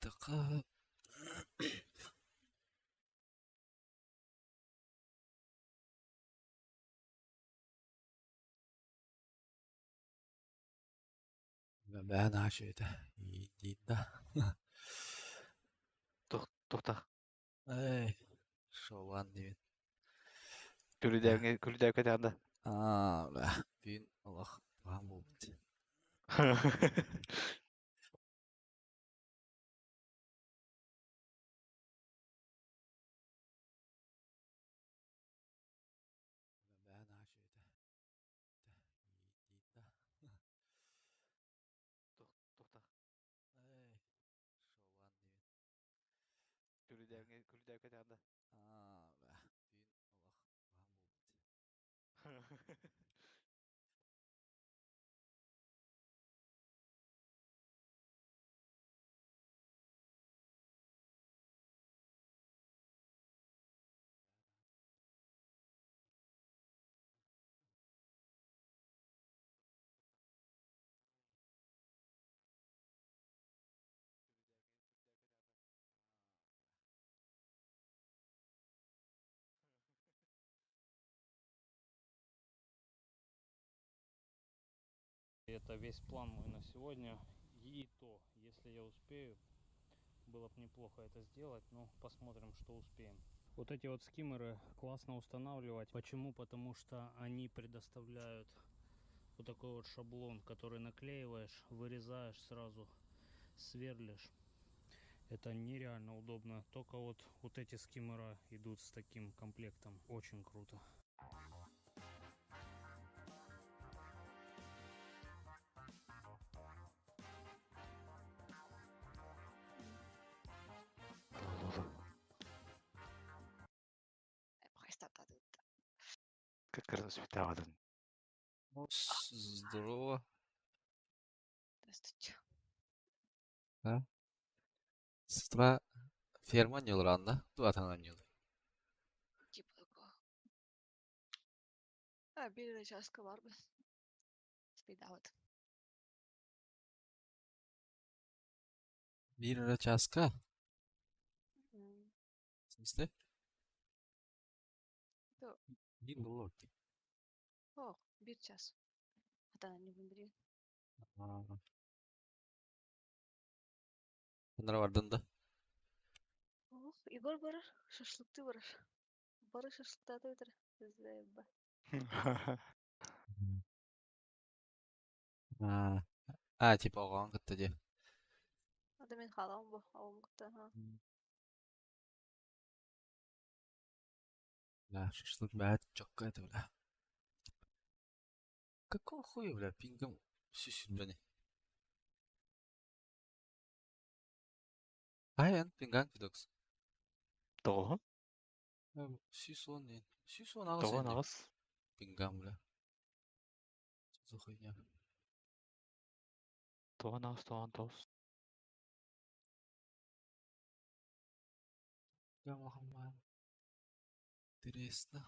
Така. Ben her şeyde iyi да. Туохтах Эй, шолан диэн. күлүдээҥҥэ күлүдээккэ да. Аа, бля, бүгүн олох туһан буолбут. Ben her şeyde iyi да. Туохтах Эй, шолан диэн. күлүдээҥҥэ күлүдээккэ да. Аа, бля, бүгүн олох туһан буолбут. Это весь план мой на сегодня. И то, если я успею, было бы неплохо это сделать, но посмотрим, что успеем. Вот эти вот скиммеры классно устанавливать. Почему? Потому что они предоставляют вот такой вот шаблон, который наклеиваешь, вырезаешь сразу, сверлишь. Это нереально удобно. Только вот эти скиммера идут с таким комплектом. Очень круто. Как раз светаҕытын. Здорово. Здравствуйте. Да? С утра ферма ньылранда, дуатанан ньыл. Типа такого. А, биир чааска барбын. Спейдаабыт. Биир эрэ чааска? В смысле? То Биир буолуо О, биир чаас. Хатан ньыбын билигин. Ханнара бардын да? Ох, Егор барар, шашлыктыы барар. Бары шашлыктаата бүтэр. Зэб. А, а, типа оҕоҕун кытта дии. Ада мин хаалаҕым бу, оҕом кытта. Ха. Бля, шашлык, блядь, чётко это, бля. Какого хуя, бля, пингом сүүс Айан пинган фидокс. Тоҕо? 110 диэн. 118 Тоҕо эн аҕыс? пингам, бля. Что за хуйня? Тоҕо аҕыс тоҕон тоҕус? Интересно.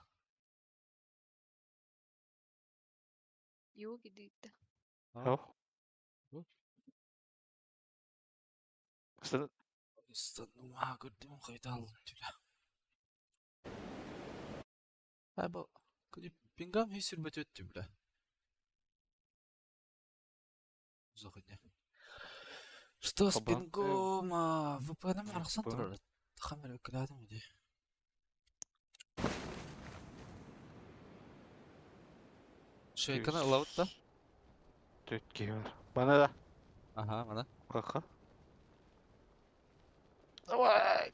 Йоги дийтэ. А? Ох. Что? Истанума көрдүм хайтал бля. А бу пингам сүүс бля. За хуйня? Что с Хабан. пингом? VPN-м арахсан VPN. турар. Хамер өкіләдім иди. Шейканы ылабыт да? Төрт киһи бар. Бана да. Ага, мана. Хаха. Давай!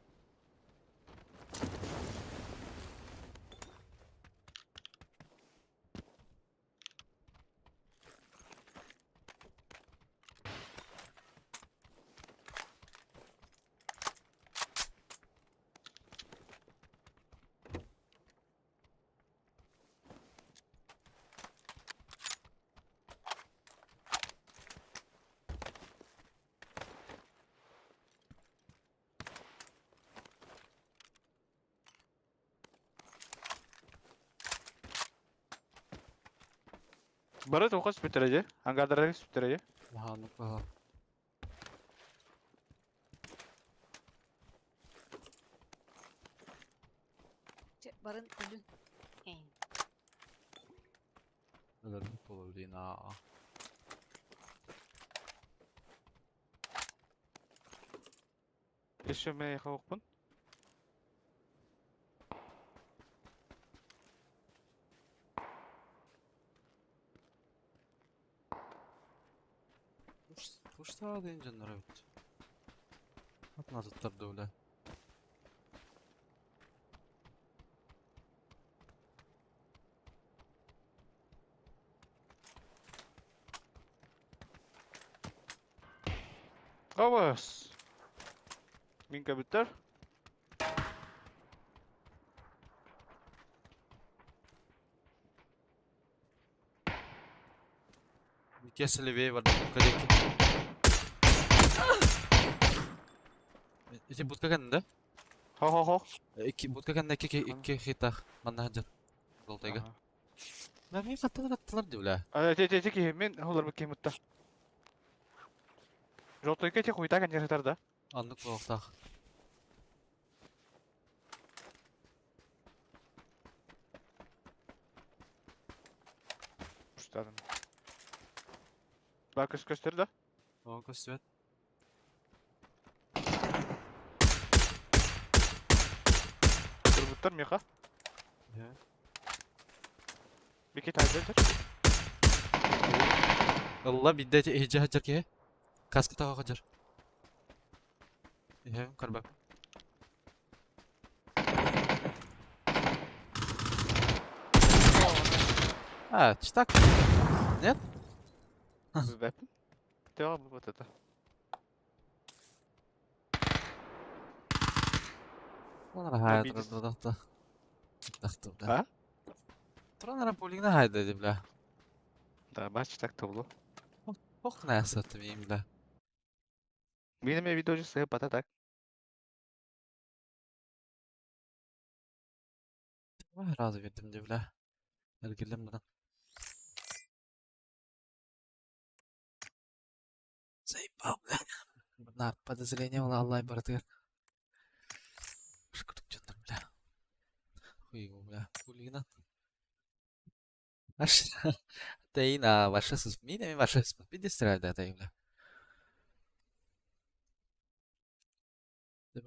Бары тоқас бүтәреже. Ангардары бүтәреже. Ага, ну ага. Барын өлүн. Эй. Өлөрбүт буолуо аа. Еще миэхэ охпун. Пуштаа диэн дьоннор эбит. Атын атыттар да бля. Абас! Мин кэбиттэр. Витязь левее барда будка диэки. Ити будка кэннэ да? Хо-хо-хо. Икки будка кэннэ икки икки хитах манна сылдьар. Золотойга. Мэ мин хаттан аттылар дии бля. А, эти эти киһи мин олорбут киһим утта. Желтойга эти хуйта кэннигэр сытар да? Аннык буолуохтаах. Устадым. Баа көс көстөр да? Оҕо көстүбэт. Турбуттар миэхэ. Бики таһырдьа Ылла биирдэ ити иһирдьэ сылдьар киһи. Каската сылдьар. Иһэбин көрбөппүн. А, читак. Нет? Билбэппин. Төҕө вот это. Туран хайда бля. А? Туран пулигна хайда бля. Да, бач так тобулу. Ох, näsa мин бля. Мин эмиэ видео сыһыппата так. Разы бердим де бля. Эргиллэн баран. Заебал, бля. Нар подозрение Аллай барытыгар. Шкутук дьоннор, бля. Хуйгу, бля. Пулигна. Аш. Тейна, ваша сус. Мин эми ваша сус. Биде стреляй да бля.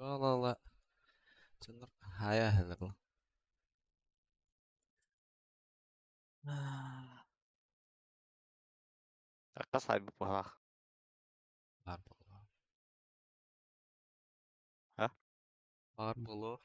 Ала Дьоннор хая хелер. Хас хайбыт быһалаах. Баар буолуо. А? Баар буолуо.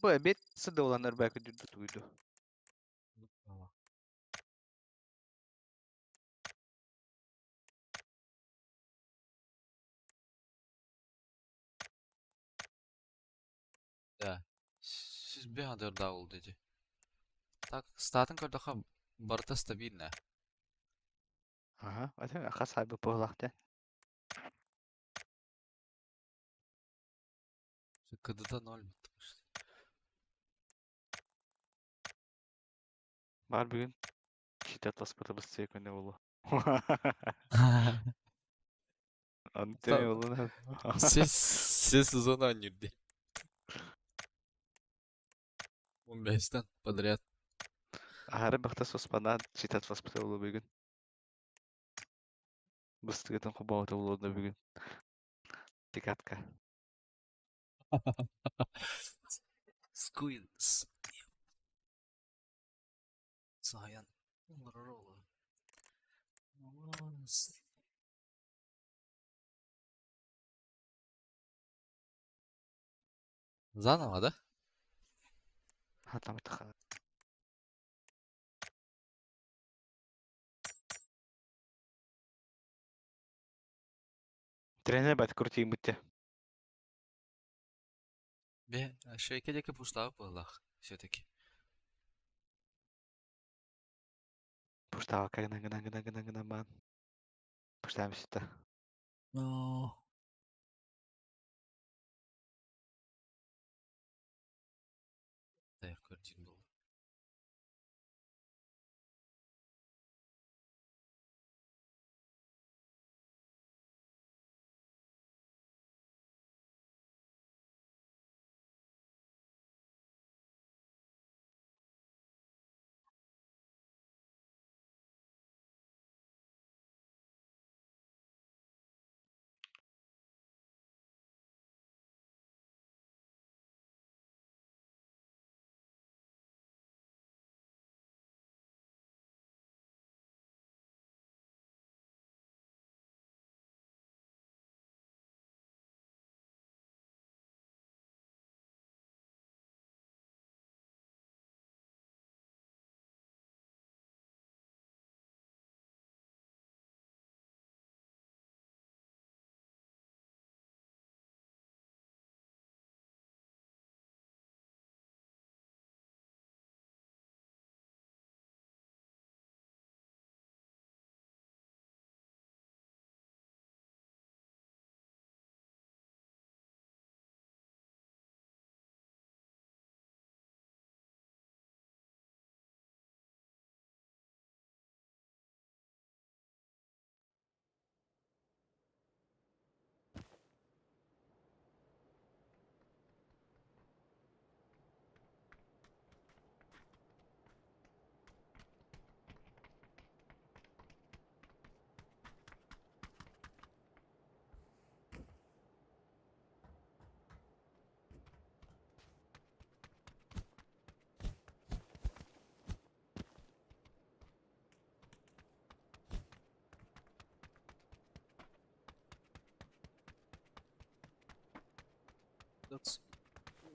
Бу эбиэт сыдыаланар бэкэ дүрдү Да. Сіз бе ол деди. Так, статын көрдөхө барыта стабильно. Ага, это хас хайбыт быһалаах дэ. КДД 0. Бар бүгүн читат таспыта бысты күнэ болу. Антemi болу. Все сезон ойнур 15-тен подряд. Ахары бахта соспана читат таспыта болу бүгүн. Быстыгытын хобаута болу да бүгүн. Тикатка. Squeeze. Саян. Олорор Заново, да? Хатамтаха. Тренер бат крутииммит. Бе, шейке диэки пустаабыт быһыылаах все-таки. Пуштаабакка гынан гынан гынан гынан гынан баан. Пуштаам ситэ. Но. Көрдүүр буолла.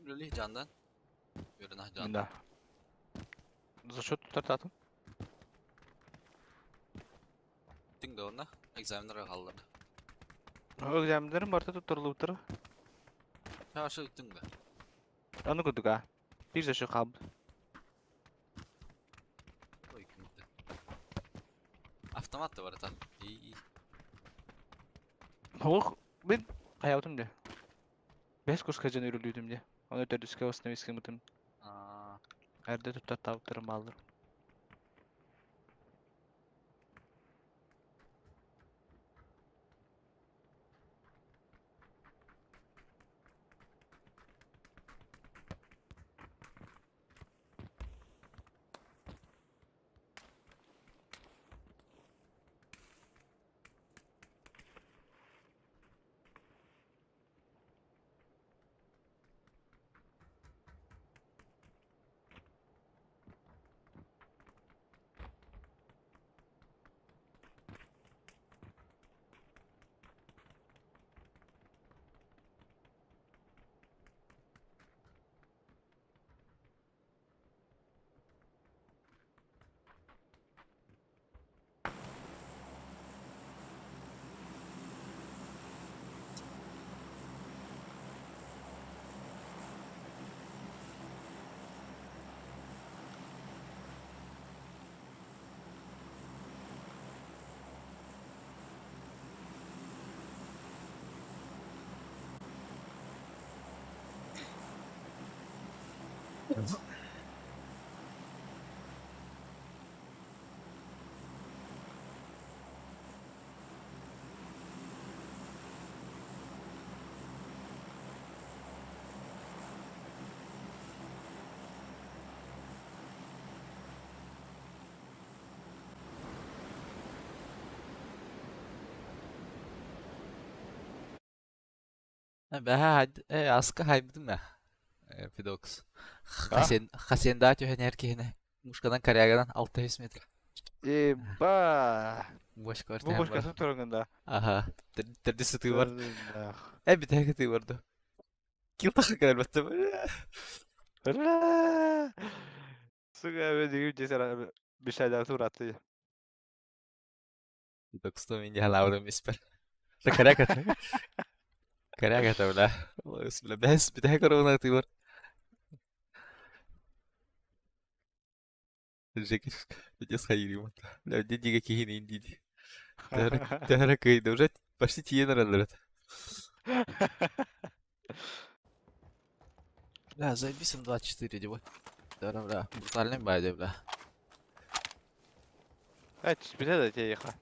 Үлэлии Жандан. Үөрэнэх Жан. Да. За что тут тартатым? Түҥ да онно экзаменнар хааллар. Экзаменнарым барыта туттарылыбыттара. Чаашы ыттыҥ да. Аны курдук аа. Биир за счет хаалбыт. Ой, күмүттэн. Автомат да барыта. И Ох, мин хайаабытым дии. Бэс курска дьон үрүлүүтүм дии. Оны төрдүскэ восстановить гыммытым. Аа, Эрдэ туттартаабыттарым бааллар. Бэһээ аска хайбытым ээ. Педокс. Хасенда түһэн эр киһини мушканан коряганан 600 метр. Еба! Бошка Бу бошкасын турган да. Аха. Төрдүс сытыы бар. Э бүтэһик ытыы бар да. Кил таха кэлбэттэ. Бля! Сука, мен дигим десер бишайдан туратты. Педокс то мен ялаурым испер. Коряга Коряга это, бля. Бля, бэс, бүтэһик оруобуна тыыбар. Жеки, пиздец хайыырым. Бля, диге киһини диди. Төһөрө кыйды, уже почти тиийэн эрэллэр этэ. Бля, заебись М24 диво. Да, бля, брутальный бай, бля. Э, түспүтэ да тиэйиэхэ.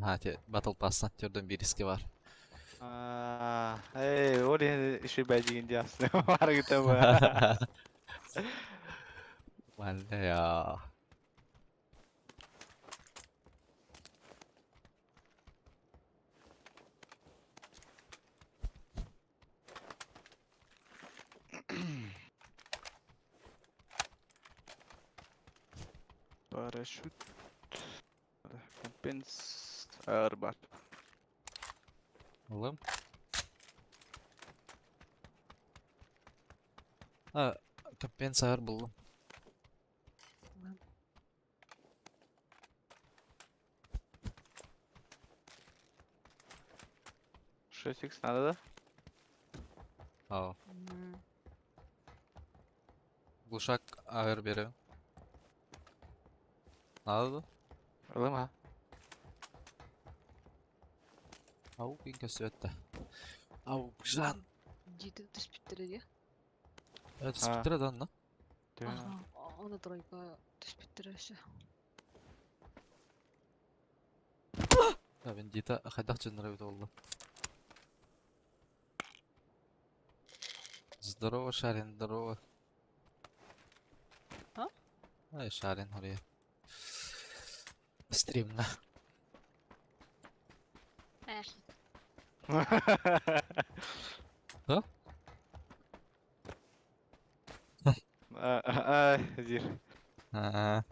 Ha, те, Battle Pass'tan төрдөн bir riski var. Аа, эй, ол иһин үчүгэй дигин диэхсин. Барыгыта бу. Валля ya. Парашют. Компенс. Арбат. Ылым. Ha, компенсатор буллум. Ылым. 6х надо, да? Ау. М, Глушак ağır biri. Надо да? Ылым, а? Ау, күн көстүбэт да. Ау, жан. Дьиэтин түспүттэрэ дии. Evet, спиттер да онно. Аха, оны тройка түспүттэрэ өссө. Да, бендита хайдах дьоннор эбит буолла. Здорово, Шарин, здорово. А? Ай, Шарин, хоруйа. Стримҥа. Эх, Да? Аа, диир. Аа.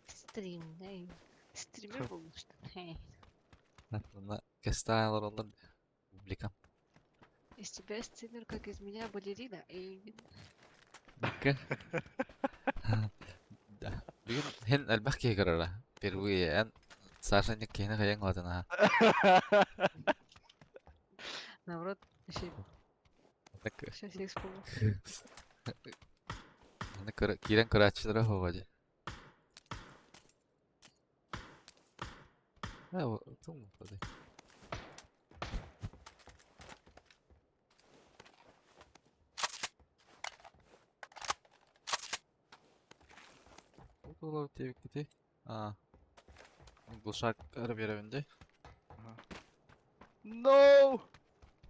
стрим, эй. Стример буолбуштан. Эй. Онно кэстээн олороллор публика. Из тебя стример, как из меня балерина. Эй. Икки. Да. Бүгүн һин элбэх киһи көрөрө. Впервые эн Саша киһини хайаҥ ылатын аха. Наоборот, вообще, Так сейчас я исполню. аны киирэн көрөөччүлэрэ суоҕа дии. Ээ, тум буолла. Бу диэбиккитий? Аа. Глушак эрэ биэрэбин дии. No!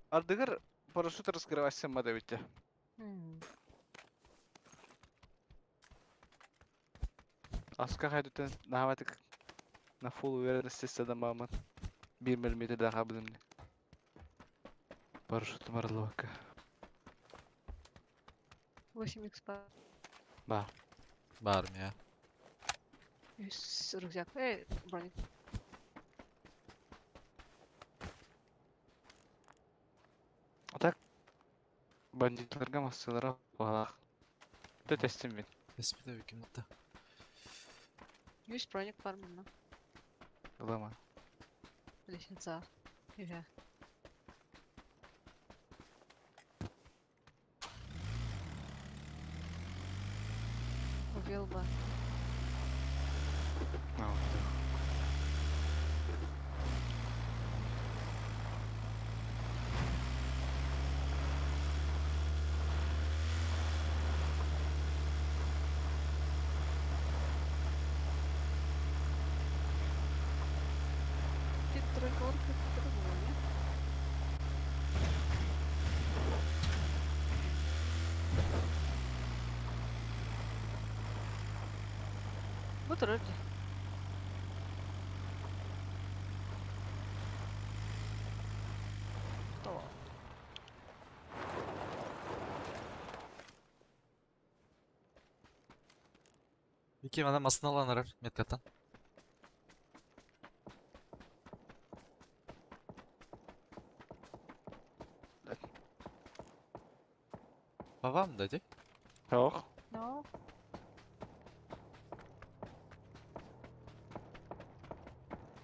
Ардыгар парашют раскрывайся мадавите. М, Аска хайдутан наһаватык на фулл уверенности садамамат. Биир миллиметр да хабылым. Парашют марлока. 8 экспа. Ба. Баар эмиэ. Үс рюкзак. Эй, броник. А так бандитларга массалара балах. Ты тестим бит. Эспите бүкүн Үс броник бар манна. Ылама. Лестница. Иһэ. Убил бы. Ты тройка орка придумала, не? Вот вроде. Что? Икки манан массыына ылан эрэр меткаттан. По вам дайте? Ох. No.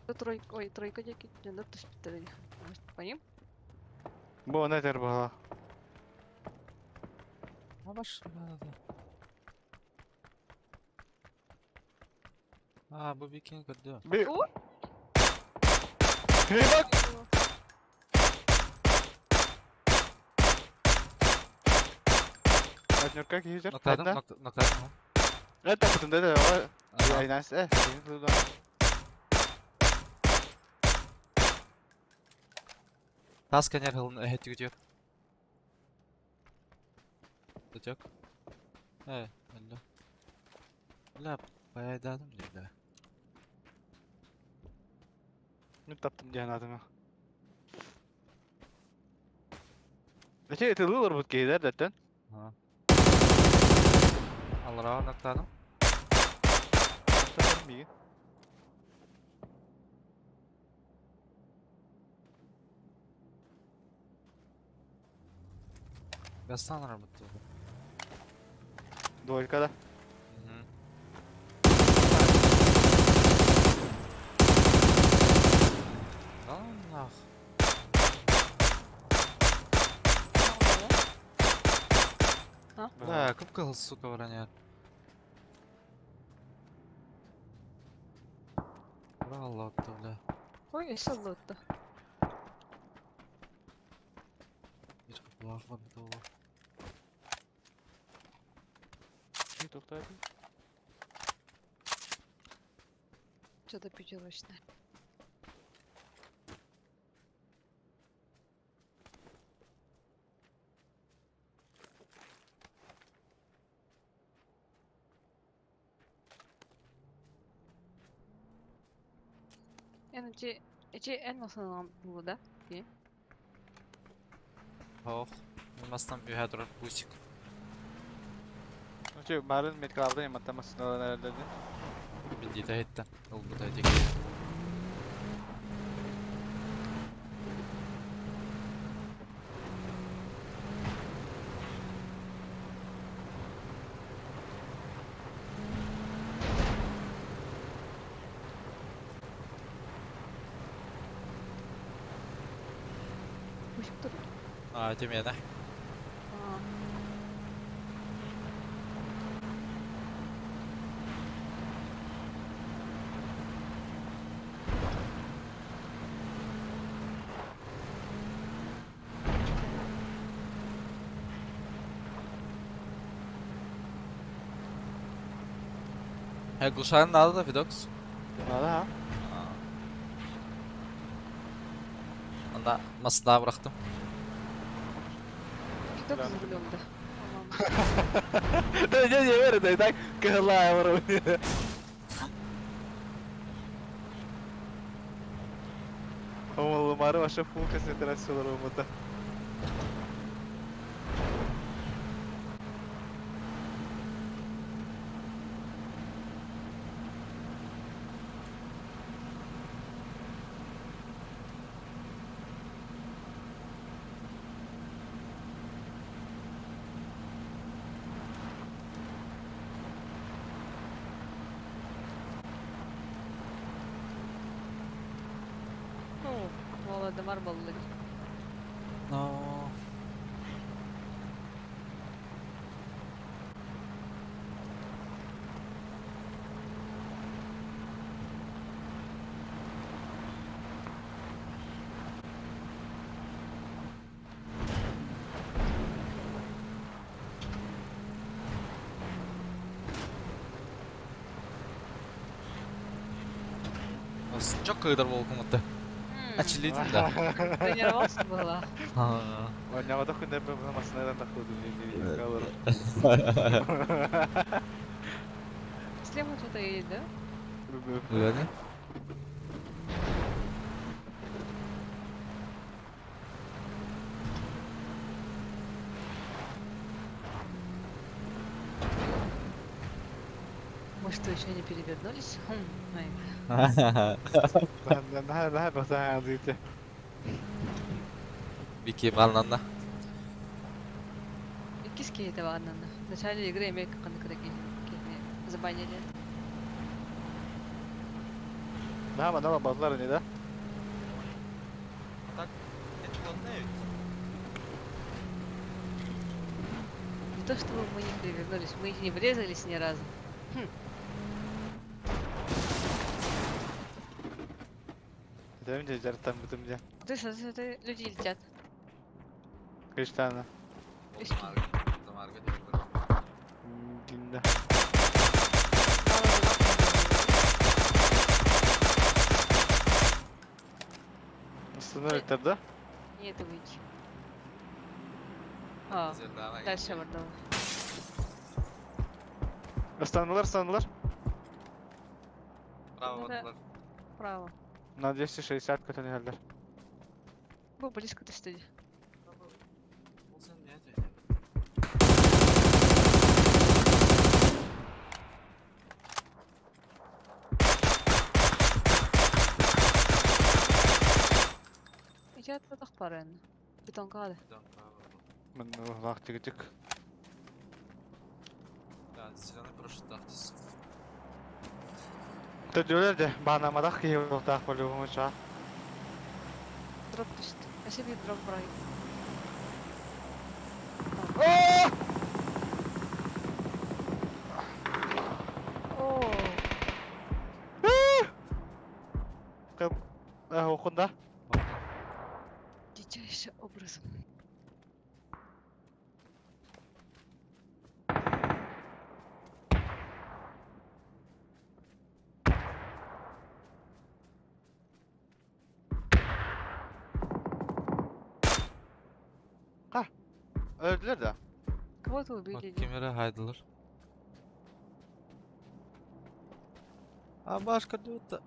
Тройка, ой, тройка диэки дьоннор түспүттэр ини. Может, по ним? Бу оны этэр буолла. А ваш... А, бу викинг көрдө. Би... О! Эй, бак! Партнерка киһитер. Ноктадым, Хайда? ноктадым. Это потом да, да, айнас, э, сен туда. Тас канер хылын өһөттүгүтүөр. Тутек. Э, алло. Ла, пайдадым дейdi. Ну таптым диэн атыма. Эти это лылар бут кейдер дәттен. Ha. Аллара ноктадым. Миги. Гастан работал. Двойка да. Да нах. Да, кып сука броня. Бра бля. Ой, өссө лотта. Bir кыплах бар бит ол. Не тоқтайды. Что-то пятерочное. Эн эти эти эн масынан бу да? Ох. Мастан бүйә турар бусик. Че, барын меткалардан яматтамасын алан әрдеді. Билди да хетте. Ол бу да тек. Бусик тур. А, темене. А, He, Gulşah'ın adı da Fidox. Nada ha. Анда masada bıraktım. Фидок за рулем, да. Да не, не верю, да и так кыла вроде. Омалымары вообще фул концентрациялар olmadı. Ну, Володимир Баллы. No. Çok kadar volkanlıktı. Açılıydım da. Тренировался была. Ha. Ойнағада күндер бір масынадан да қылды алырым. Слева что-то едет, да? Öyle. Мы что, еще не перевернулись? Хм, ай. Наһаа басаан дейді. Вики балнанна. Иккис киһитэ баҕаннанна. В начале игры эмиэ ханнык эрэ киһини забанили. Наһаа манна барбатылар ини да? А так, это плотная ведь? Не то чтобы мы не перевернулись, мы их не врезались ни разу. Хм. Этим дьэ дьарыктаммытым дьэ. Ты смотри, смотри, люди летят. Криштана. Близкий. Тамарга диэн Динда. Астынар ыттар да? Нет, выйти. А, дальше бардылар. Ыстаннылар, ыстаннылар. Право Да. бардылар. Право. На 260 көтөн иһэллэр. Бу близко түстү. Ол сен не этэ? Ити атах барын. Бетонка да. Мин улаах тигитик. Да, зеленый прошитахтис. Төдүлэр де баанамадах киһи буолуохтаах по-любому чаа. Дроп түстү. Өссө биир дроп барай. Оо. Охунда. Дичайшим образом. Öldüler да. Кого-то убили. Кемере хайдылар. А башка люта.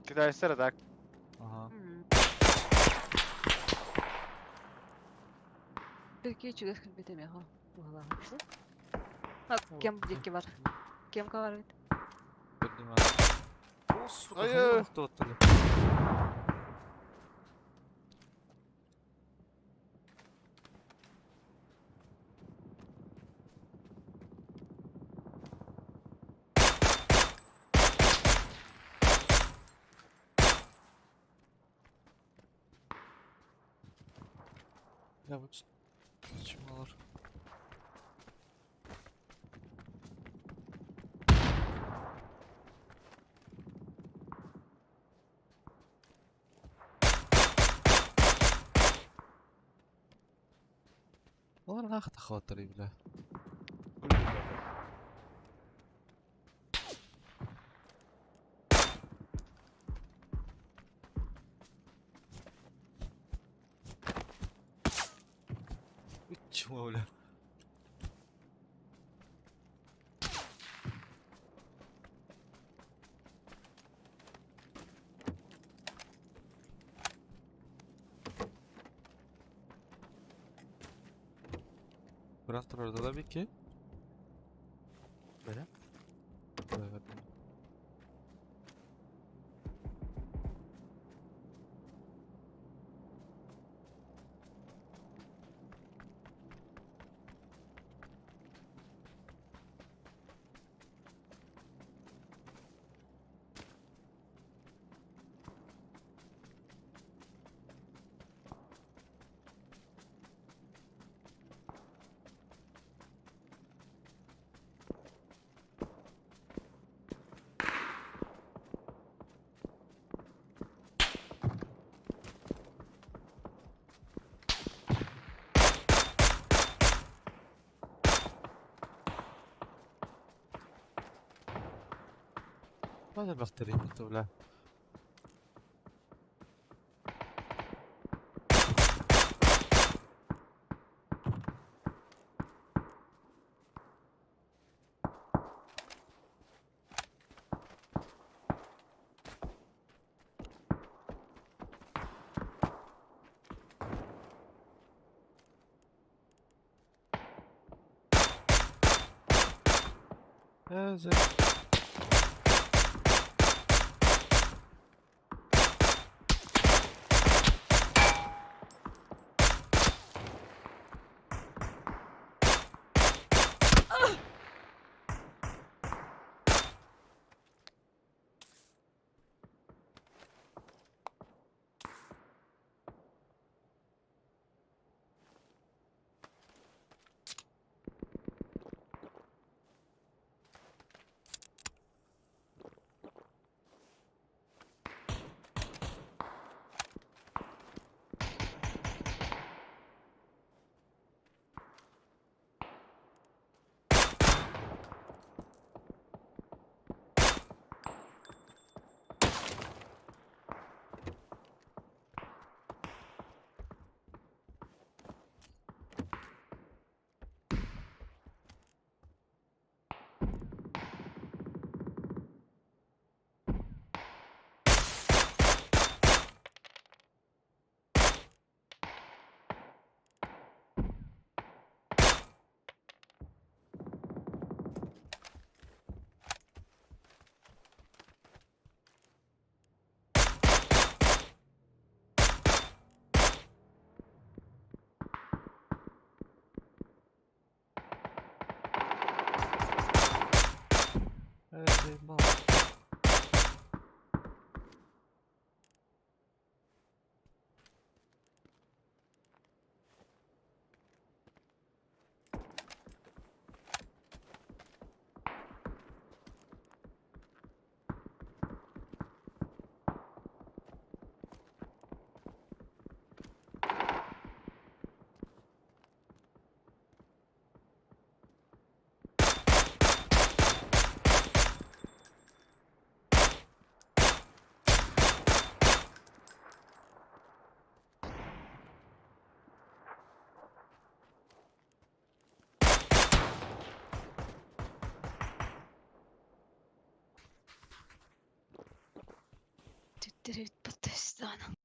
Китайстар так. Ага. Бирки чугас кэлбитим яха. А, кем диэки бар. Кем бар бит. Көрдүм О, сука, Ай, хайа ай. тоқтаттылы. Я вот чумалар. Олар нахта хватали, бля. Чума, бля. Брат orada da bir ki. Böyle. Evet. Маза бахтарин бля. Ээ, заебал. Түттеребит баттастаана.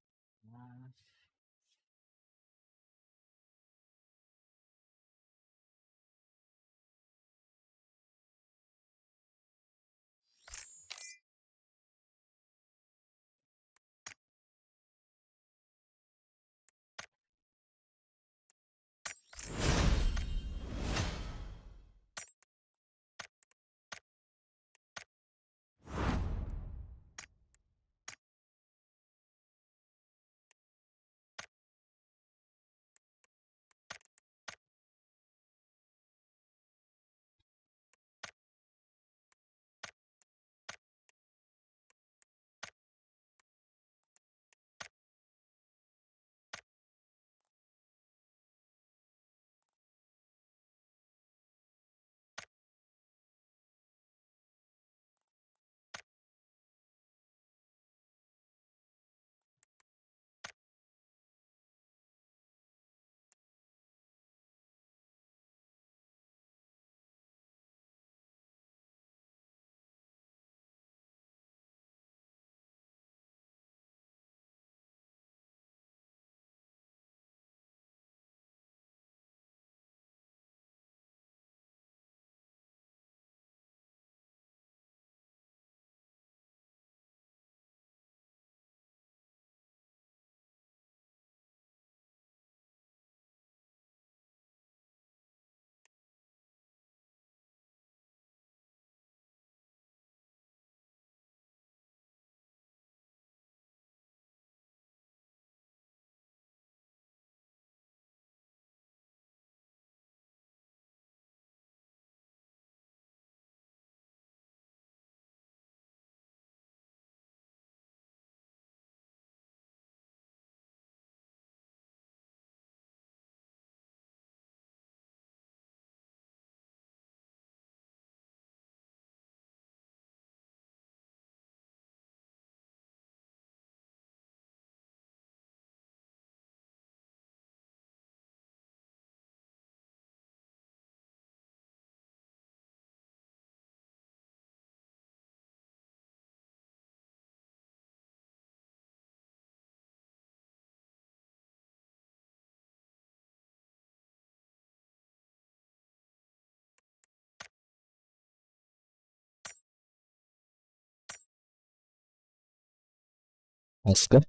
Аска?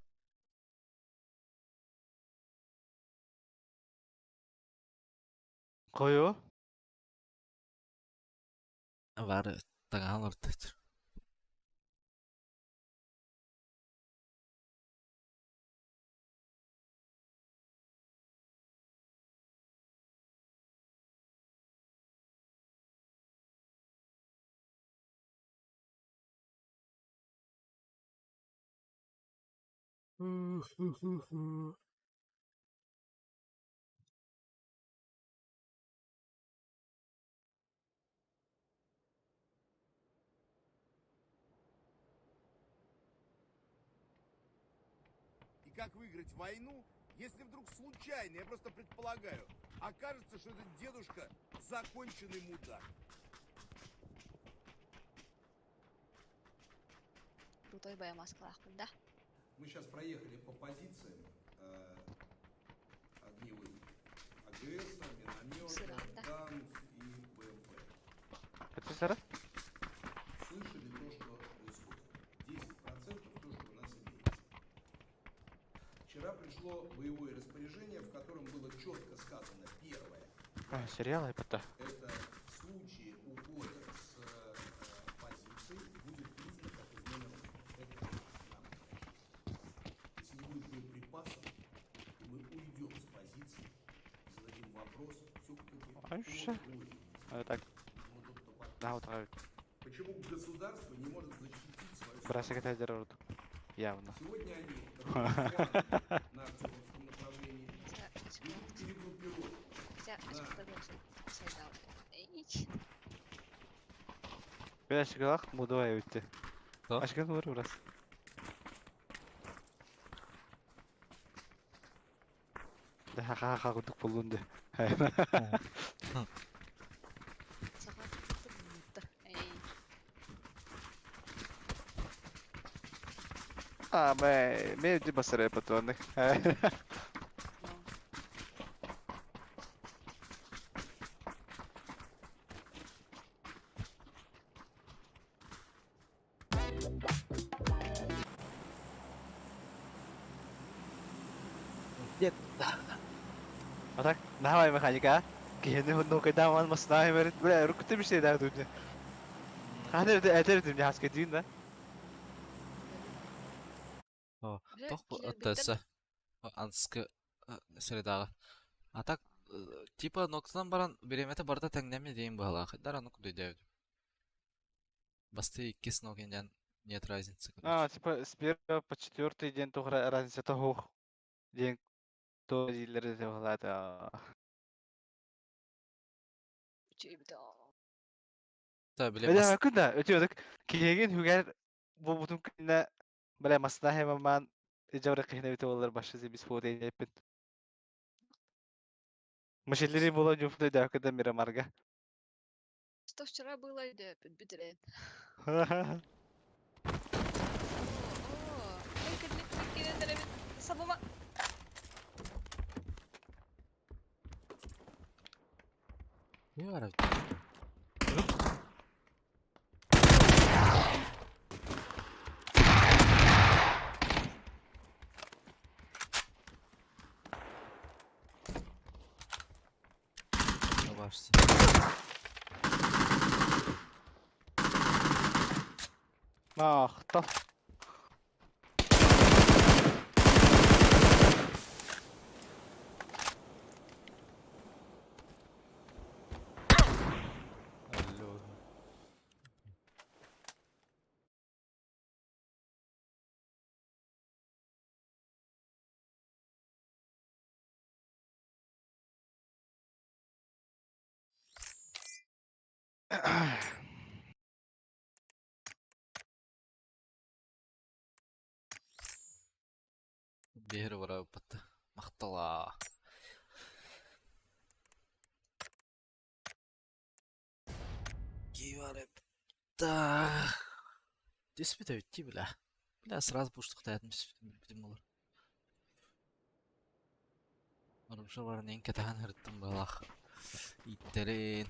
Кою? Бары таҥаһан олордо. И как выиграть войну, если вдруг случайно, я просто предполагаю, окажется, что этот дедушка законченный мудак. Крутой боя маскалаахпын да? Мы сейчас проехали по позициям э, огневым. АГС, миномета, Сыра, да. танк и БМП. Это сара? Слышали то, что происходит. 10% то, что у нас имеется. Вчера пришло боевое распоряжение, в котором было четко сказано первое. А, сериал это. Это в случае ухода с э, позиций будет признано как измена Родине. Это нам. Если не будет боеприпасов, и мы уйдем с позиций, зададим вопрос, все-таки А еще? А так, на утро. Почему государство не может защитить свою Брасик это дерут. Явно. Сегодня они рвут на Артемовском направлении, Хотя, ведут перегруппировку. хотя, Бен ашыгалах мудова өтті. Да? Ашыгал бар урас. Да ха ха кудук боллун де. А, ме, ме өтті басар эпатуаннык. Дед. А так, давай механика. Киһини нукайдааман маснаа берит. Бля, рукты bir şey daha duydu. Hani öde ederdim ya haske düğün da. Тох бу аттаса. Анскы средаға. А так, типа ноктан баран биремете барда тәңнәме дейін баһалаах. Дар аны кудай Басты иккис ногинен нет разницы, А, короче. типа с первого по четвертый день тух разница того. День то дилер де валата. Та биле Бля, күндә өтөдүк. Киген хүгәр бу бутун күндә бля масна хәм ман ижавра кыйна өтө болар башы биз фото еппин. Машелери була жуфты да күндә Мирамарга. Что вчера было, да, бедре. Сабыма. Не бар? Башсы. Ах, та. Алло. Бери бара батты. Мактала. Киварепта. Түспүт өтти бля. Бля, сразу буштуктаятын бүтүн болор. Орумша барын эң катахан хырыттым балах. Иттерин.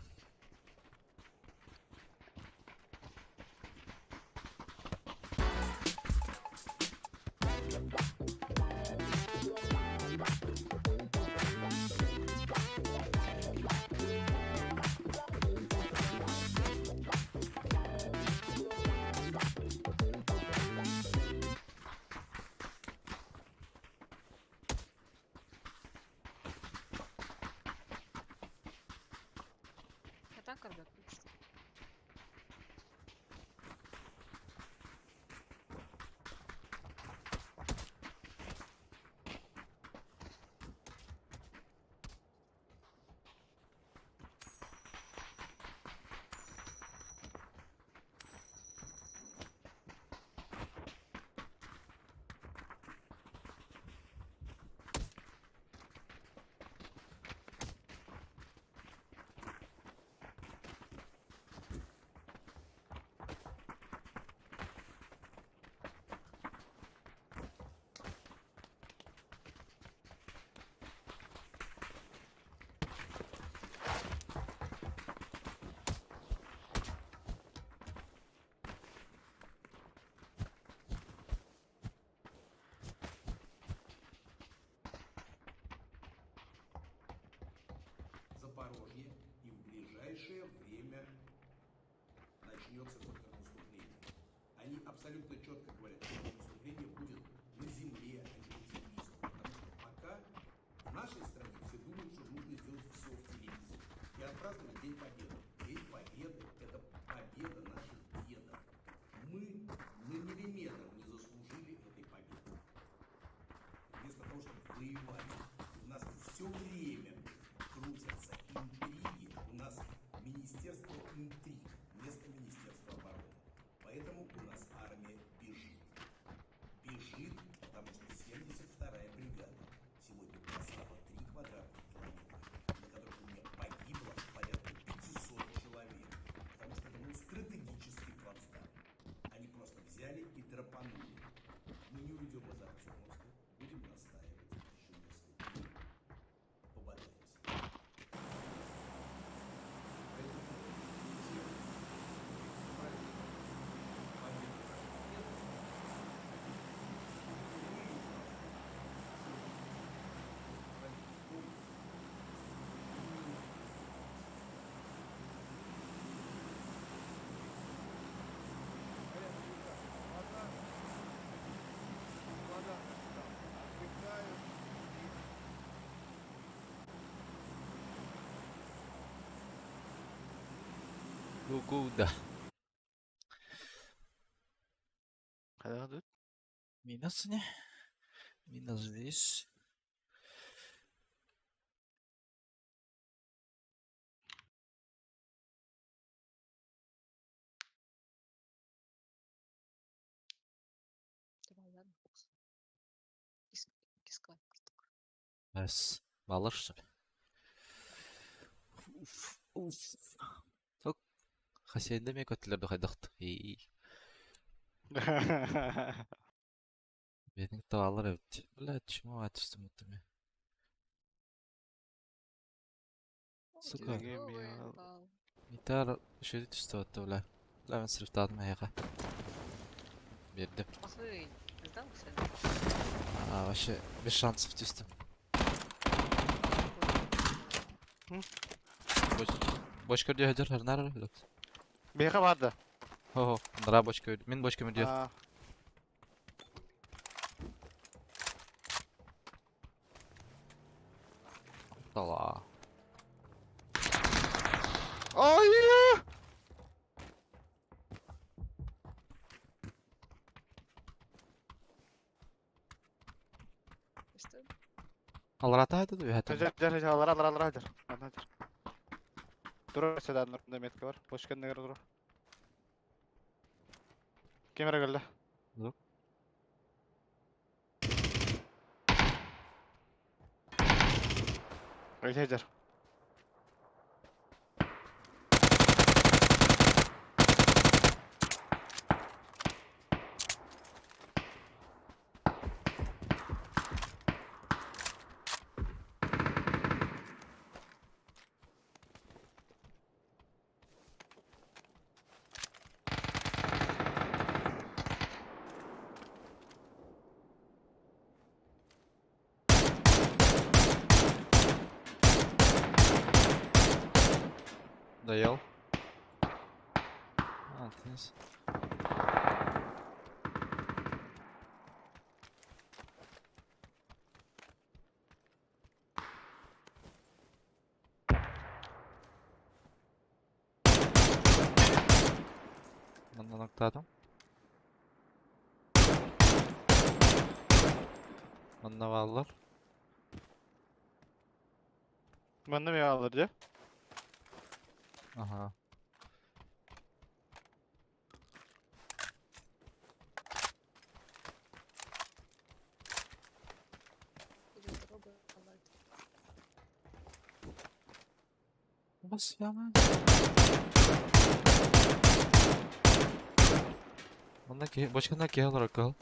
Хантан көрбөппүн. Запорожье, и в ближайшее время начнется контрнаступление. Они абсолютно четко говорят, что наступление будет на земле, а не по телевизору. Потому что пока в нашей стране все думают, что нужно сделать все в телевизоре. И отпраздновать День Победы. День Победы – это победа наших дедов. Мы на миллиметр не заслужили этой победы. Вместо того, чтобы воевать, у нас все время крутятся интриги. У нас Министерство интриг вместо Министерства обороны. Поэтому у нас армия бежит. Бежит, потому что 72-я бригада сегодня просрала 3 квадратных километра, на которых у меня погибло порядка 500 человек. Потому что это был стратегический плацдарм. Они просто взяли и драпанули. Мы не уйдем из Артемовска, будем настаивать еще несколько дней. Пободаемся. Поэтому все праздник победы наших дедов мы Вода, там, отдыхают. Гу-гу, да. Когда тут? Минус не? Минус здесь. Давай, ладно. Киска курдук. Эс. Балыр что ли? Уф, уф. Ток. Хасейінде мен көттілерді қайдақты. Ей, Бетің тавалар эбит. Бля, чему атыстым өттіме. Сука. Дегенмен Гитар шөйді түсті өтті, бля. Бля, мен срифтадым аяға. Берді. Охуй, сдамся. А, вообще, без шансов түстім. Боч көрді өдір, арнар өліп. Бейха барды. Хо-хо, нара боч көрді. Мен боч көмірді. А, Дала. Ой! Что? Алрата айтады, өйәтім. Жер, жер, жер, алар, алар, алар, жер. Ана жер. Тура сюда, нұрында метка бар. Бош кенде кір тура. Кемера келді. Жоқ. Өйте жер. Доел. А, теннис. Манна ноктаатым. Манна бааллар. Манна эмиэ бааллар дьэ. Аха. Или дорога лайт. Басьяна. Манна киһи, бочкана киһи олорор кыһыл.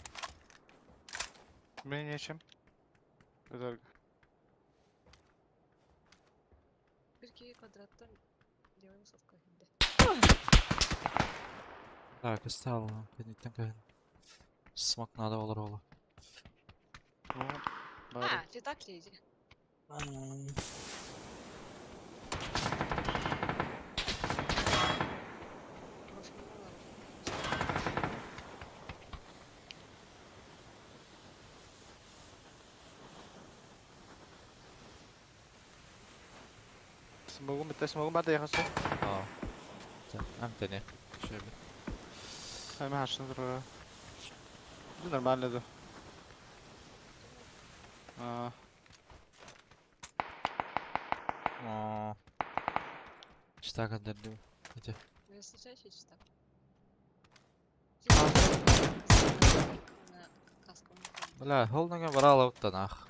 Мне нечем. Өтөргө. Bir киһи квадраттан левый высотка иһирдэ. Так, ыстаалына, кэнниттэн көһүн. Смок надо болар ола. Ну, бары. А, ты так ли иди? Может, не было. Смогу, это смогу, бада я хочу. Аа. За, амтаны. Шөбү. Hemen açtım dur. Bu нормально да. А, Аа. Читак көрдүм. Ити. Вы встречаетесь читак? Бля, холнага бараалабыттан ах.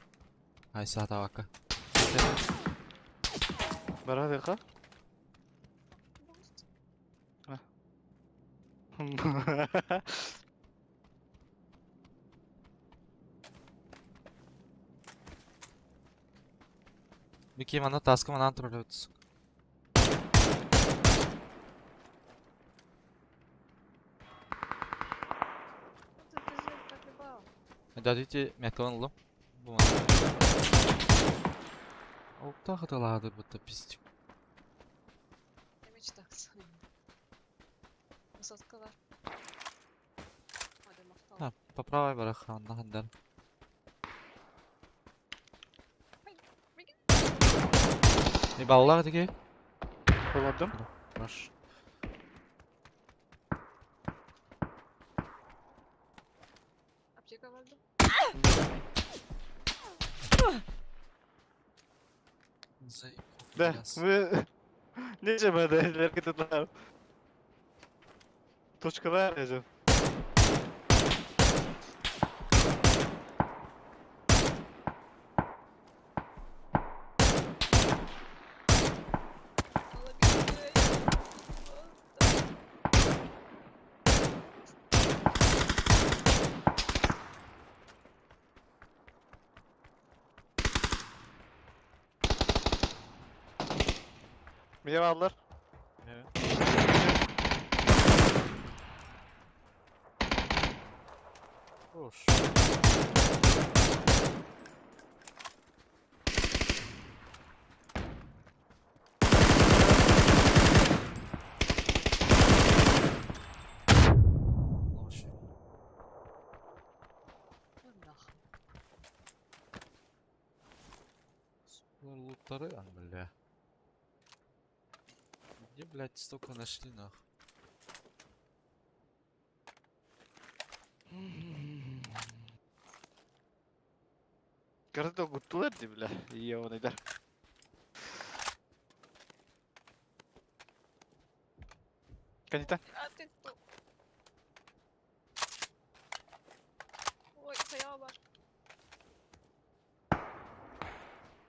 Ай саатабакка. Бараадыха? Микки манна тааска манаан турар эбит. Дадите меткалан ыллым. Бу манна. Оттаах ыталаадыр бутта пиздюк. Высоткалар. Hadi махтал. А, поправай барах, анна хандар. Не баллар диги? Холодым. Хорош. Аптека бар да? Да, вы... Нечем это, лерки Точкалар езем. Meyve aldılar. Evet. Хорош. Вообще. Лутары, а, бля. Где, блядь, столько нашли, нах? Карта гуттулар ди, бля. Ебаный дар. Канита. А ты кто? Ой, хайа бар.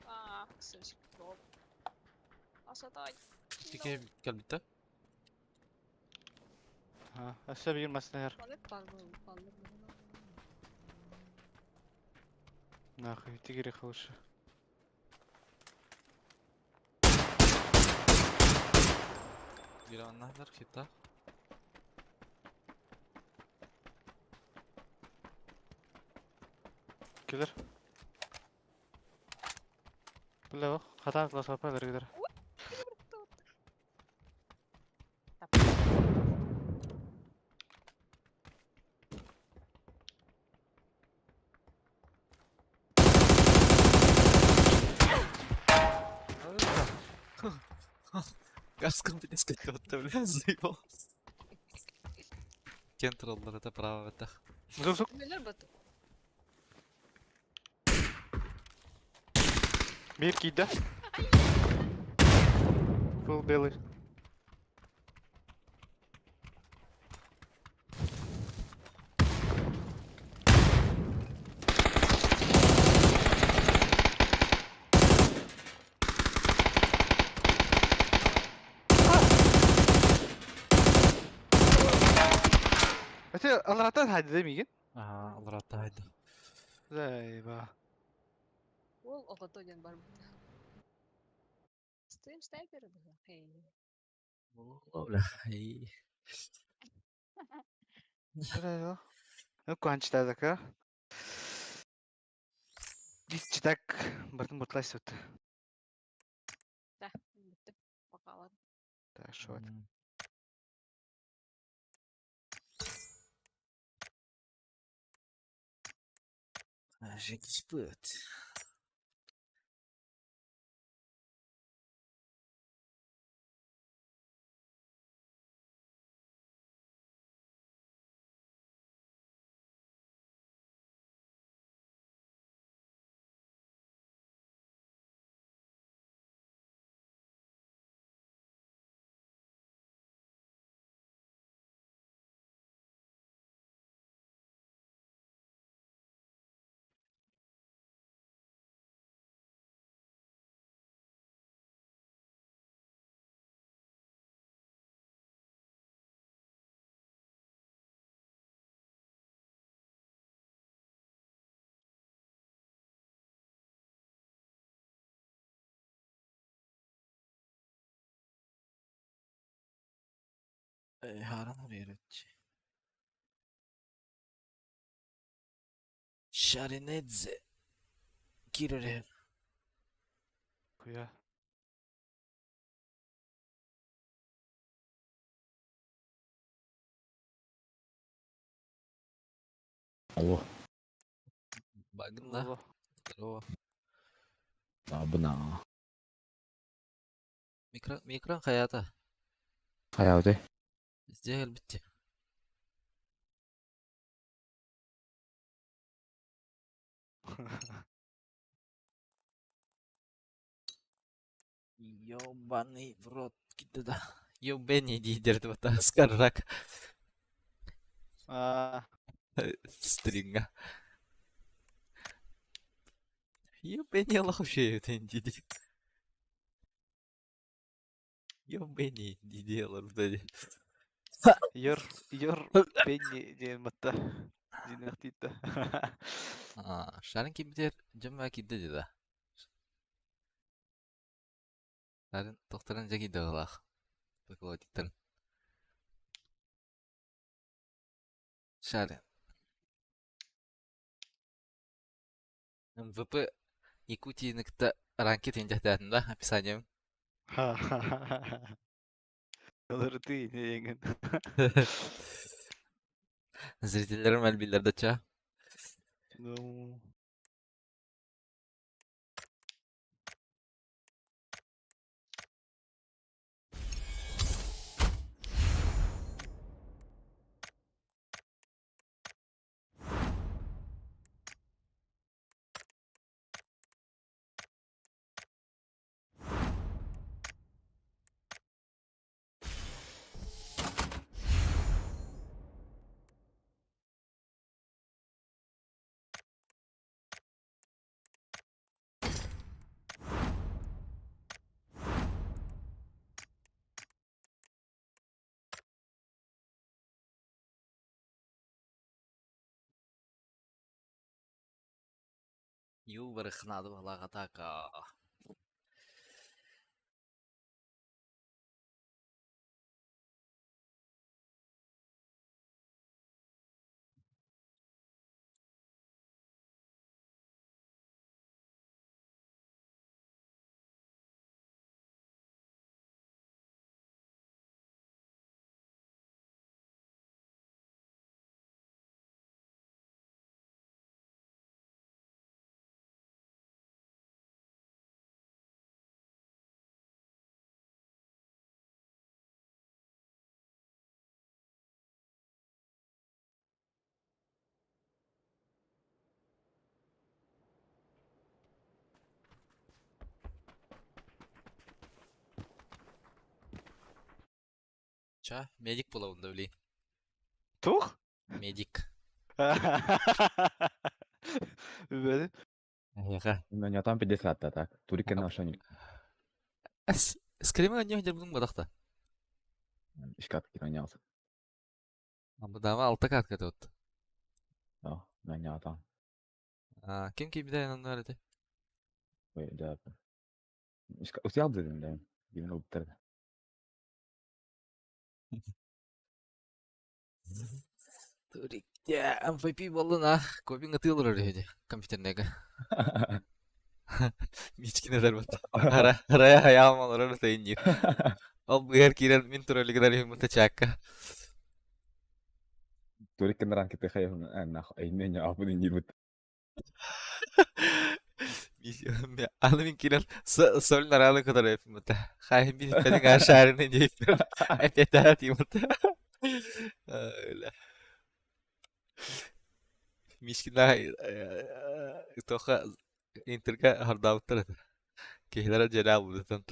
А, ксышка. Асатай. Тики кэлбитэ? Ha, aşağı bir girmesin eğer. Балык бар был, балык. Нахуй, тигри хороший. Гираннахдар хита. Кэлэр. Бля, ох, хатан класс апа кидер. Каском перескочил, бля, заебался. Иккиэн тураллар это право бэтэх. Сук сук. Мөлөр бат. Биир киирдэ. Full белый. Ити алараттан хайда миигин? Аа, аларатта хайда. Зайба. Ол оҕото диэн барбыта. Стрим снайпера быһа. Эй. Бля, и... Ну, кончитадака. Читак, бартын бутлай сүт. Да, бүттүм. Бакалар. Так, что это? Жекиспыт. Харан арыйарыччы. Шаринедзе. Киререр. Куя. Алло, Багна. Алло. Здорово. абына. Микро, микрон хаята. Хайауды. Сделал битти. Ёбаный в рот. Да. Ёбени дидерді бата скаррак А, стринга. Ёбени лохушеют диди. Ёбени диделар бдали. Йор, йор, пенни диэн батта. Динахтита. Шарын кимдер жамма кидде деді. Шарын тоқтарын жаки дағылақ. Бакалатиттарын. Шарын. МВП Якутии ныкта ранкет индяхтатын да описанием. Ылырты не еңін. Зрительлерим әлбилер дача. Ну, Ю барыхнады балағатака. Ча, медик буолабын да билигин. Туох? Медик. Үбэри. Эһиэхэ. Ньатан пиздец аатта так. Турик кэннэ ошон Скримы анньыах дьарбытым бадахта. Ишкат киранялся. Амбыдаама алта катка тут. О, ньатан. Ким киирбитэ аннар этэ? Ой, да. Усял дедим да. Кимин ылбыттар. Турикте MVP буоллун а. Копинг ытыылар үһү компьютернега. Мичкин этэр бут. Ара арая хаyaam олорор тайын Ол быар киирэн мин туралигар иһиммут чаакка. Турик кенеран ките хайын нах аймен апын индирбут. Аны мин киирэн соль наралы кытары эппиммит. Хайын бин иппэтин ашаарыны диэппин. Эппиэттээх тииммит. Мишкина тоха интерга хардаабыттар этэ. Киһилэрэ дьиэлээх буолбутун.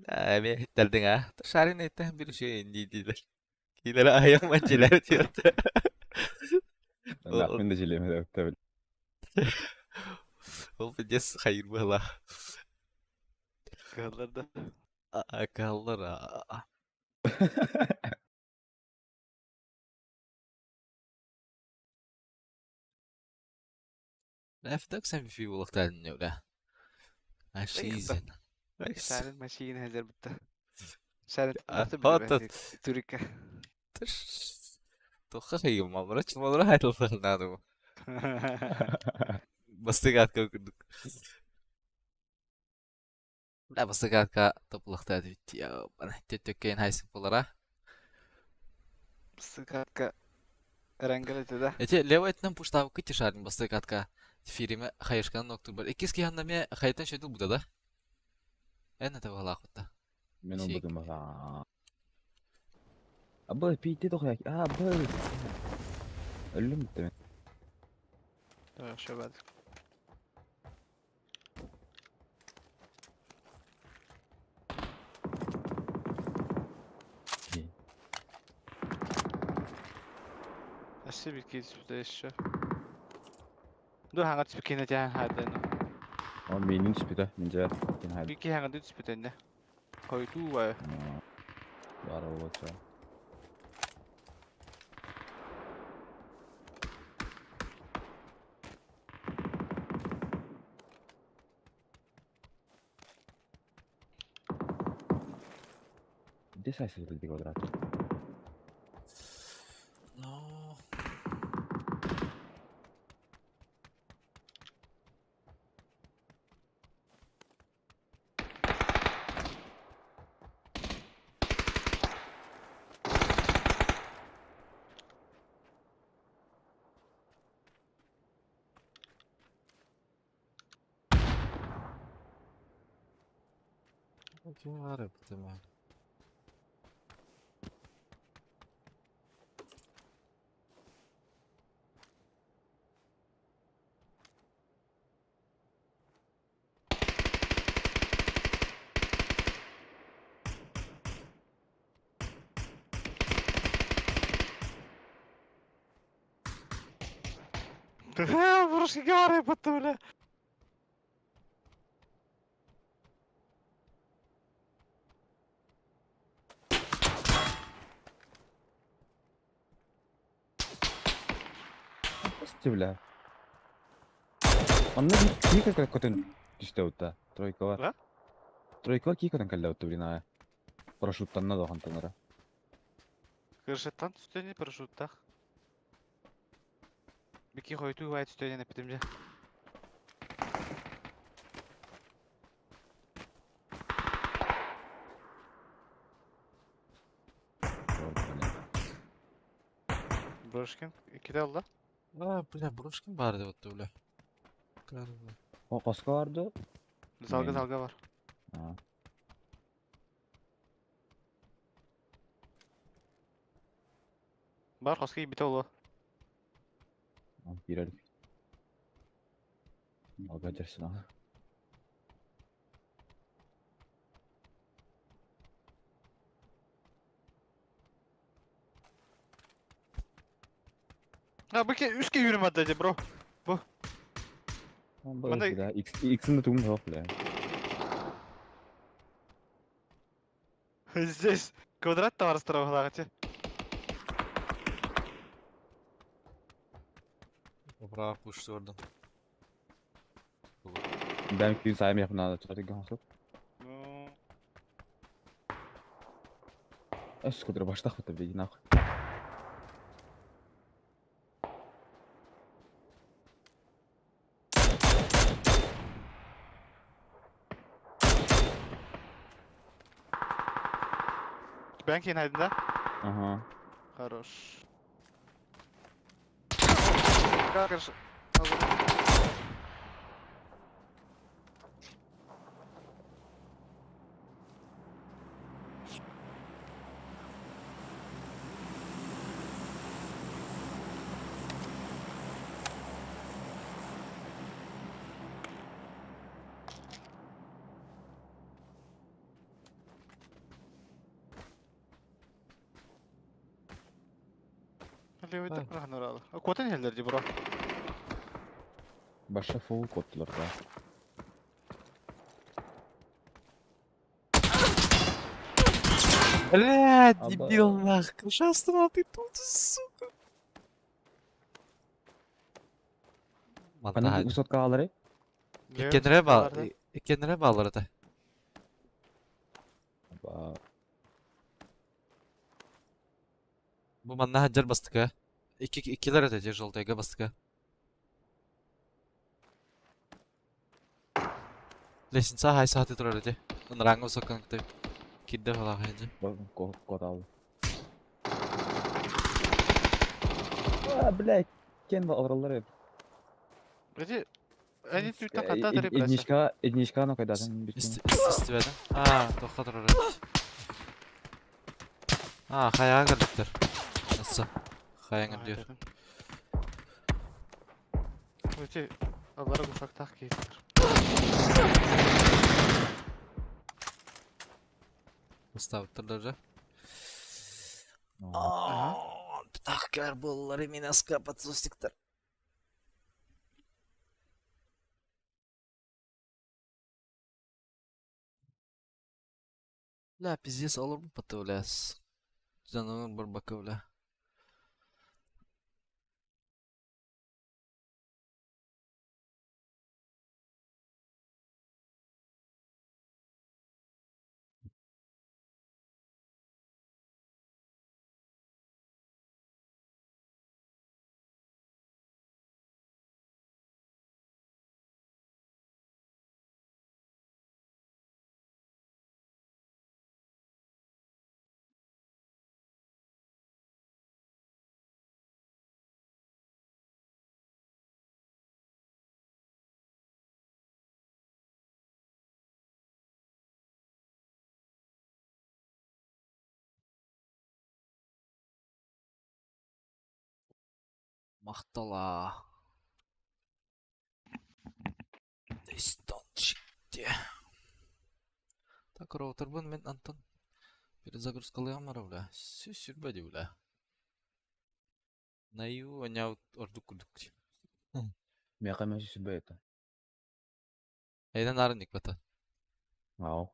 Эмиэ иһиттэрдиҥ аа. Шарин эттэн бир үчүгэй дии диилэр. Киһилэрэ аһыйах дьиэлэр диэбиттэр. Мен да дьиэлэм эбит. Ол пиздец хайыр быһалаах. Кыһаллар да. Кыһаллар. F MVP буолуохтаах бля. Ашизен. Шарин машина хәзер бутта. Шарин бутта Турика. Тоха хайым мамра чумалра хайтылсахнаду. Бастыгаатка курдук. Бля бастыгаатка топлахта дибит. Төттөккейн хайсын болара. Бастыгаатка Эрангел этэ да. Эти левый этинен пуштабыккы тишарин бастыгаатка фириме хайышканан ноктур бар. Иккис киһанна ме хайтан шөйдүл буда да. Эн это балаахытта. Мен олбутум баха. Абы пити тохя. А, бы. Өлүм битте мен. Хорошо бад. Өссө bir киирбитэ еще. Ду хаҥа түспүккүнэ дьаһан хаарданы. О, миинин түспүтэ. Мин дьэ кин хайд. Бики хаҥа түспүтэнне. Хойдуу бай. Баар болуоча. Где сайсы вот эти квадраты? No. Kim var yaptı ben? Брошки бар yaptı бля. Кости, бля. Онно кийка көтөн түстэ утта. Тройка бар. А? Тройка кийка кэллэ утта блин аа. Парашюттанна да хантанара. Кыршаттан түстөне парашюттах. Бики хойдуу бай түстөне эпитим же. Брошкин иккитэ ылла. А, бля, Брошкин бар деп отты, бля. Карла. О, коска барды. Залга Мен. залга бар. Аа. Бар хоска бите оло. Киирэр. Алга дерсин аа. А, бу үске yürüm атты бро. Манда Манда- Иксин да тугум жоқ, бля. Здесь квадрат товар строил, Оправа пуш орден. Бәм күйін сайым яқын ада чаты гансып. Ну, Өс көтірі баштақ бітті, бля, нахуй. Ben keyin aydın da. Ага. Хорош. Хорошо. Левый А. так нахнурал. Котын хелдер бро. Баша фул коттылар да. Блядь, Аба. дебил нах. Ужасно, ты тут, сука. Қандай Манда. высотка алары? Иккенре бал, иккенре баллар это. Ба. Бу манна хаджар бастыка. Икки иккилер это же желтыйга бастыка. Лестница хай сааты турар эти. Ынраңы соккан кытып. Кидде фала хайджы. Кот алды. А, блядь, кен алыралар еп. Эти они тут хата дары браса. Единичка, единичка на кайдатын биткен. Истибеден. А, тоққа турар эти. А, хаяга кірдіктер. Nasıl? Хаяңа diyor. Эти алара гусак так кейтер. Ставыптыр даже. Ага. Птахкар боллары минаска подсустиктер. Бля, пиздец, алыр бу паты, бля. Жанымын бір бакы, бля. Мақтала. Истончикте. Так, роутер бун мен Антон. Перезагрузкалыам ара, бля. Сү сүрбәди, бля. Найю аняу ордук кудук. Меқа мәші сүрбе это. Эйден арын никбата. Ау.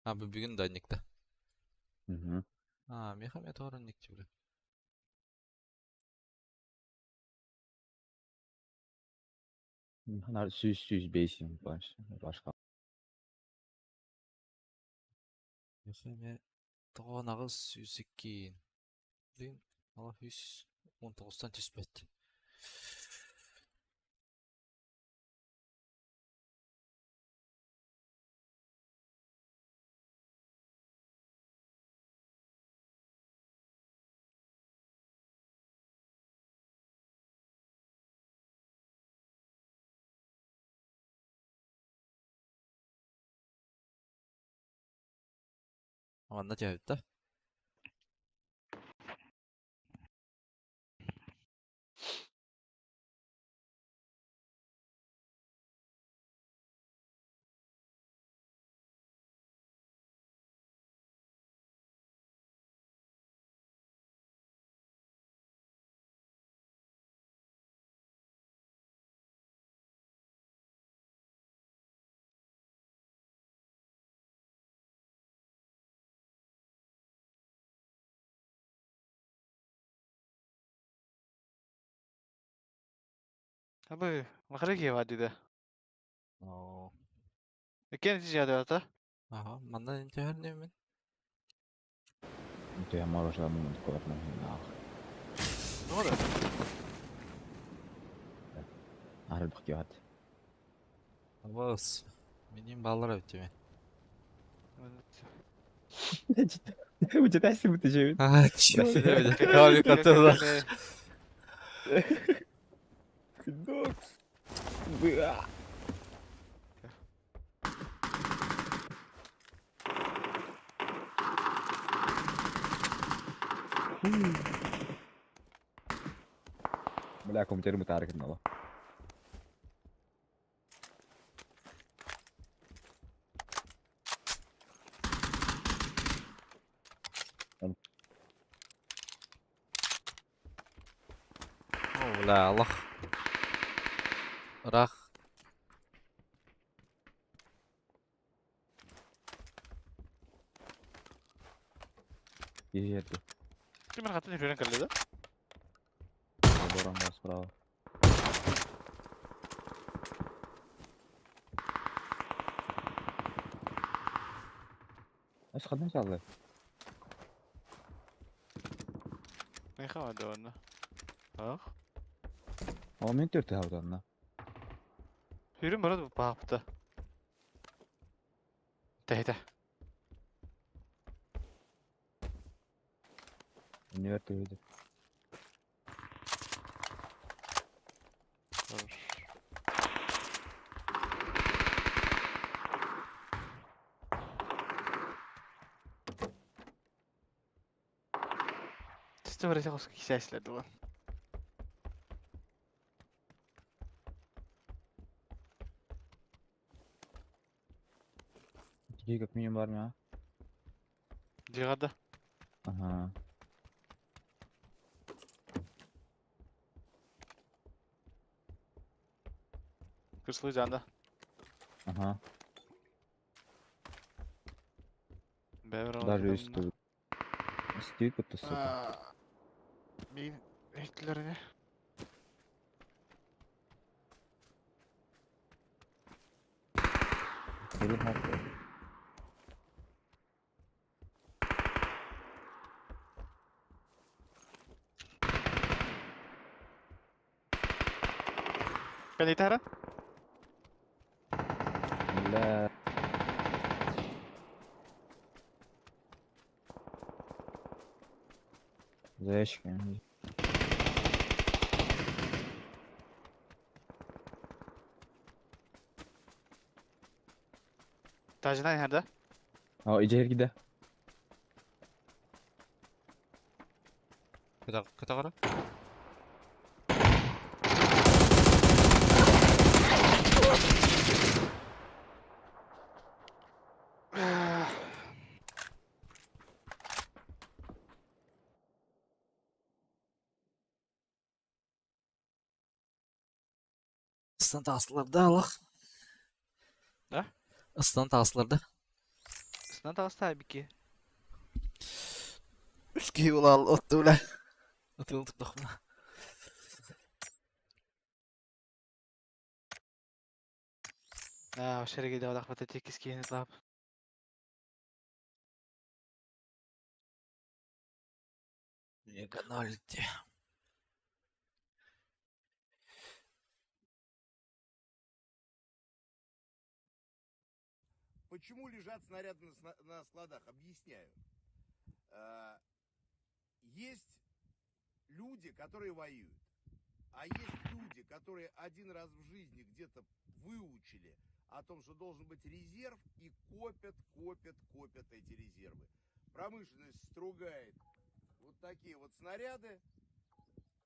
А, бу бүгүн да никта. Мгм. А, меха мет орын никти, бля. Нар сүз сүз бейсин баш. Башка. Меха ме тоғанағыз сүйсеккин. Блин, ала 119-тан түспәт. Манна түһэбит да. Абы, махара киһи да. Оо. Иккиэн ити дьиэҕэ Аха, манна түһэр мин. Inte мороженое mun kolla на Тоҕо да? Ары бахтият. Абыс. Миним баллар өттүмэ. Учитайся бу тежебит. А, чё? Кавик атыла. Докс. Быа. Бля, компьютер мутарык надо. О, бля, Аллах. Рах. Ежерди. Ким хатын үрэн кэллэ да? Борон справа. Ас ханна салды. Мен хавада онно. Ах. Ама мен төртү хавданна. Үрүн барат баапта. Тэйдэ. Университет. Тесте барыта хос кисәсләде бу. Такие как минимум бар ма? Дигада. Ага. Кырслы жанда. Ага. Бәбер Даже если Стоит будто сука. Мин әйттеләр Или хакер. Кәнитәра? Бля. За ящиками. Тажына nerede? А, иди гиде. Кыта кыта Ыстан тағысыларды Аллах. Да? Ыстан тағысыларды. Сынан тағыста бики. Үскей олал отты бля. Отылдық дохма. А, шереге дә вакыт текис киен лап. Мега ноль. Почему лежат снаряды на складах? Объясняю. Есть люди, которые воюют. А есть люди, которые один раз в жизни где-то выучили о том, что должен быть резерв, и копят, копят, копят эти резервы. Промышленность стругает вот такие вот снаряды,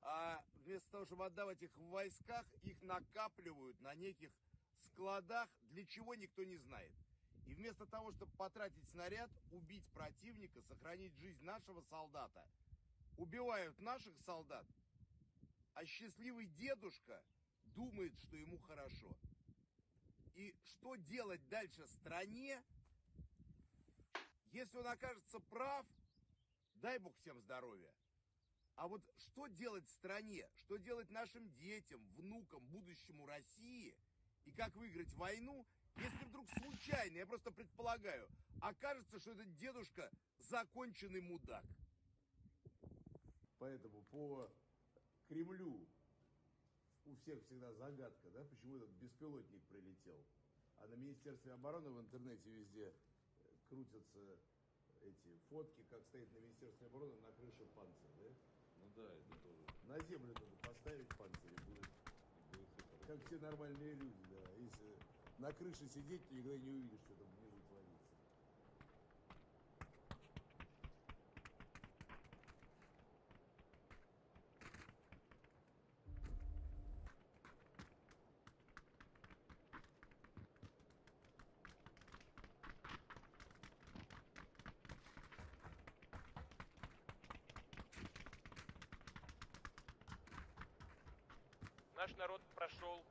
а вместо того, чтобы отдавать их в войсках, их накапливают на неких складах, для чего никто не знает. И вместо того, чтобы потратить снаряд, убить противника, сохранить жизнь нашего солдата, убивают наших солдат, а счастливый дедушка думает, что ему хорошо. И что делать дальше стране, если он окажется прав, дай бог всем здоровья. А вот что делать стране, что делать нашим детям, внукам, будущему России и как выиграть войну, если вдруг случайно, я просто предполагаю, окажется, что этот дедушка законченный мудак. Поэтому по Кремлю у всех всегда загадка, да, почему этот беспилотник прилетел. А на Министерстве обороны в интернете везде э, крутятся эти фотки, как стоит на Министерстве обороны на крыше панцирь, да? Ну да, это тоже. На землю надо поставить панцирь, и будет, и будет все хорошо. Как все нормальные люди, да. Если на крыше сидеть, то никогда не увидишь, что там внизу творится. Наш народ прошел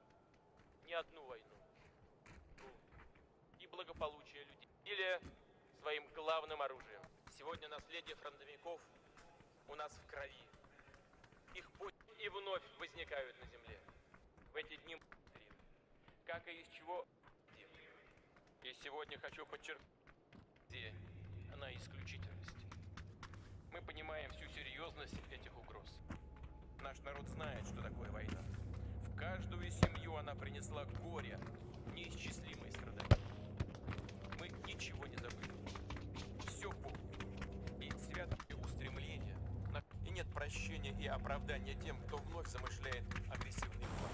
не одну войну. И благополучие людей. Или своим главным оружием. Сегодня наследие фронтовиков у нас в крови. Их путь и вновь возникают на земле. В эти дни как и из чего и сегодня хочу подчеркнуть, она исключительность. Мы понимаем всю серьезность этих угроз. Наш народ знает, что такое война. В каждую семью она принесла горе, неисчислимые страдания. Мы ничего не забыли. Все помним. И святое устремление. И нет прощения и оправдания тем, кто вновь замышляет агрессивный план.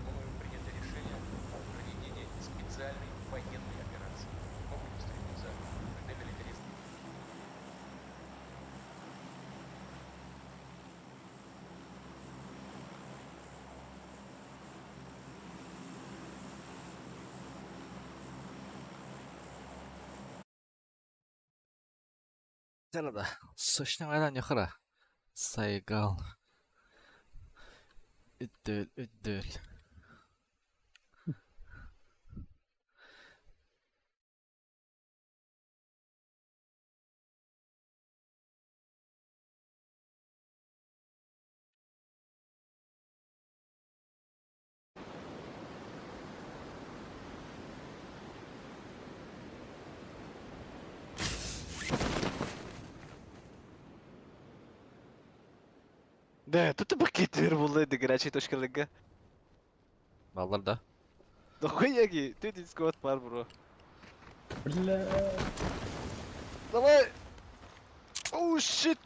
Мною принято решение о проведении специальной военной операции. Мы будем стремиться к демилитаризации. Сарада, сочный нехара. Сайгал. Үддөл, үддөл. Да, тут пакет буолла горячей точкаларга. Баллар да. Дохуяги, ты дискот пар, бро. Бля. Давай! Оу, shit!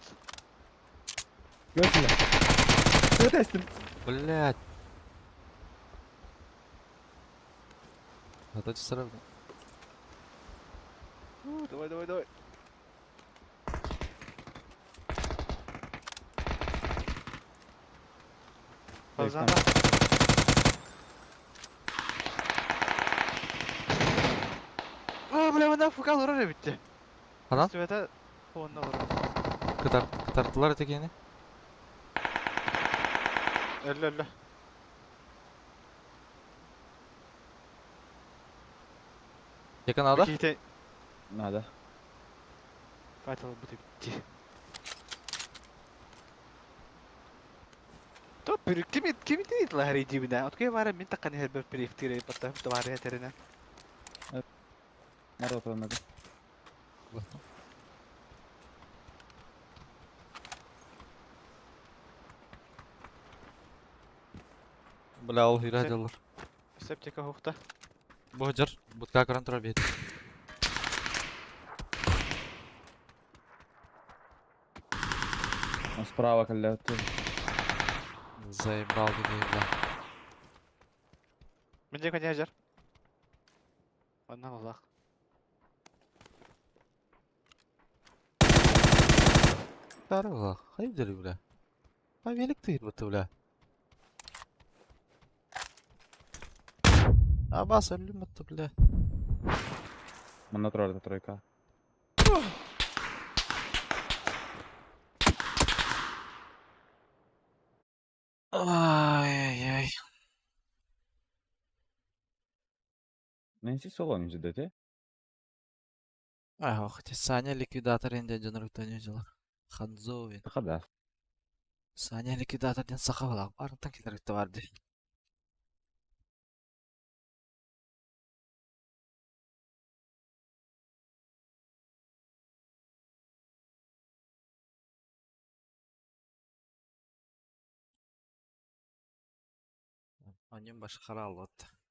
Görsün. Söyle Блядь. Задача сразу. Давай, давай, давай. Пауза. О, бля, вона фукал урар битти. Ханан? Света онна урар. Кытар, кытартылар этигени. Өллө, өллө. Yakın ada. Ките. Надо. Фатал бу битти. То bir kimi kimi deydi dibine. Otkoy var min takkan her bir periftire patta tavare terine. Надо надо. Бля, ол хира дьоллор. Септика хухта. Бу жыр, бутка көрөн турар бит. Он справа калля. Заебал ты, бля. Мен коня жар. Онна Аллах. Здорово, хайдер, бля. А велик ты, будто, бля. Абас, өлүм бутта, бля. Манна турар тройка. Ай-яй-яй. Нэнси соло не ждете? Ай, ох, эти Саня ликвидатор инде дьонор не дела. Ханзовин. Саха да. Саня ликвидатор диэн саха балаах баарыттан кэлэр бар дии. Онньон башка харааллыбат.